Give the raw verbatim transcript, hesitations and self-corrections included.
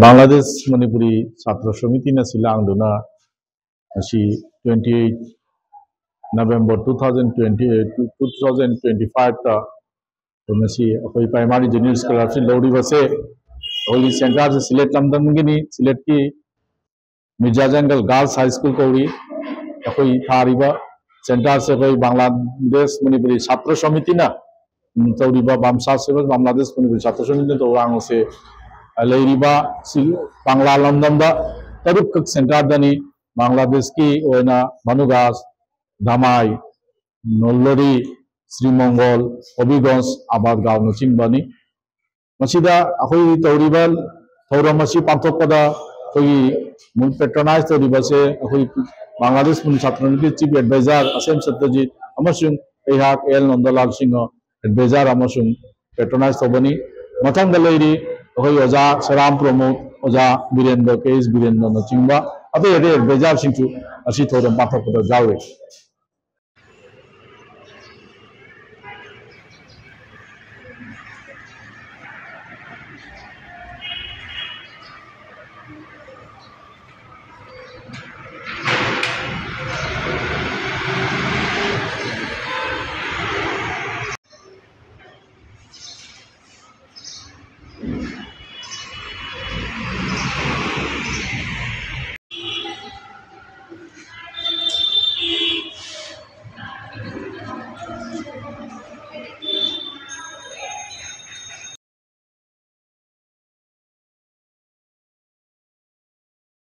ꯕꯪꯒ꯭ꯂꯥꯗꯦꯁ ꯃꯅꯤꯄꯨꯔꯤ ꯁꯥꯇ꯭ꯔ ꯁꯃꯤꯇꯤꯅ ꯁꯤꯜꯂꯥꯡꯗꯨꯅ ꯉꯁꯤ twenty eight November two thousand twenty, two thousand twenty five ꯇ ꯉꯁꯤ ꯑꯩꯈꯣꯏ primary junior scholarship ꯂꯧꯔꯤꯕꯁꯦ ꯑꯩꯈꯣꯏꯒꯤ centreꯁꯦ ꯁꯤꯂꯦꯠ ꯂꯝꯗꯝꯒꯤꯅꯤ꯫ ꯁꯤꯂꯦꯠꯀꯤ ꯃꯤꯔꯖꯥ ꯖꯪꯒꯜ Girls High School ꯀꯧꯔꯤ꯫ ꯑꯩꯈꯣꯏ ꯊꯥꯔꯤꯕ centreꯁꯦ ꯑꯩꯈꯣꯏ ꯕꯪꯒ꯭ꯂꯥꯗꯦꯁ ꯃꯅꯤꯄꯨꯔꯤ ꯁꯥꯇ꯭ꯔ ꯁꯃꯤꯇꯤꯅ, ꯎꯝ, ꯇꯧꯔꯤꯕ ꯕꯥꯝꯁꯥ ꯁꯦꯕꯁ ꯕꯪꯒ꯭ꯂꯥꯗꯦꯁ ꯃꯅꯤꯄꯨꯔꯤ ꯁꯥꯇ꯭ꯔ ꯁꯃꯤꯇꯤꯅ ꯇꯧꯕ ꯑꯉꯥꯡꯁꯦ, ꯑ, ꯂꯩꯔꯤꯕ ꯁꯤ ꯀꯪꯂꯥ ꯂꯝꯗꯝꯗ ꯇꯔꯨꯛꯈꯛ centreꯗꯅꯤ꯫ ꯕꯪꯒ꯭ꯂꯥꯗꯦꯁꯀꯤ ꯑꯣꯏꯅ ꯃꯅꯨꯒꯥꯁ, ꯙꯃꯥꯏ, ꯅꯣꯜꯂꯣꯔꯤ, ꯁ꯭ꯔꯤꯃꯪꯒꯣꯜ, ꯍꯣꯕꯤꯒꯣꯟꯁ, ꯑꯕꯥꯗꯒꯥꯎꯅꯆꯤꯡꯕꯅꯤ꯫ ꯃꯁꯤꯗ ꯑꯩꯈꯣꯏ ꯇꯧꯔꯤꯕ ꯊꯧꯔꯝ ꯑꯁꯤ ꯄꯥꯡꯊꯣꯛꯄꯗ ꯑꯩꯈꯣꯏꯒꯤ ꯃꯨꯜ patronize ꯇꯧꯔꯤꯕꯁꯦ ꯑꯩꯈꯣꯏ ꯕꯪꯒ꯭ꯂꯥꯗꯦꯁ ꯃꯨꯜ ꯁꯥꯇ꯭ꯔ ꯁꯃꯤꯇꯤ chief advisor ꯑꯁꯦꯝ ꯁꯠꯇꯖꯤꯠ ꯑꯃꯁꯨꯡ ꯑꯩꯍꯥꯛ ꯑꯦꯜ ꯅꯟꯗꯂꯥꯜ ꯁꯤꯡꯍ advisor ꯑꯃꯁꯨꯡ patronize ꯇꯧꯕꯅꯤ꯫ ꯃꯊꯪꯗ ꯂꯩꯔꯤ ꯑꯩꯈꯣꯏ ꯑꯣꯖꯥ ꯁꯦꯔꯥꯝ ꯄ꯭ꯔꯃꯣꯗ, ꯑꯣꯖꯥ ꯕꯤꯔꯦꯟꯗ꯭ꯔ, ꯀꯦ ꯑꯦꯁ ꯕꯤꯔꯦꯟꯗ꯭ꯔꯅꯆꯤꯡꯕ ꯑꯇꯩ ꯑꯇꯩ advisorꯁꯤꯡꯁꯨ ꯑꯁꯤ ꯊꯧꯔꯝ ꯄꯥꯡꯊꯣꯛꯄꯗ ꯌꯥꯎꯔꯤ꯫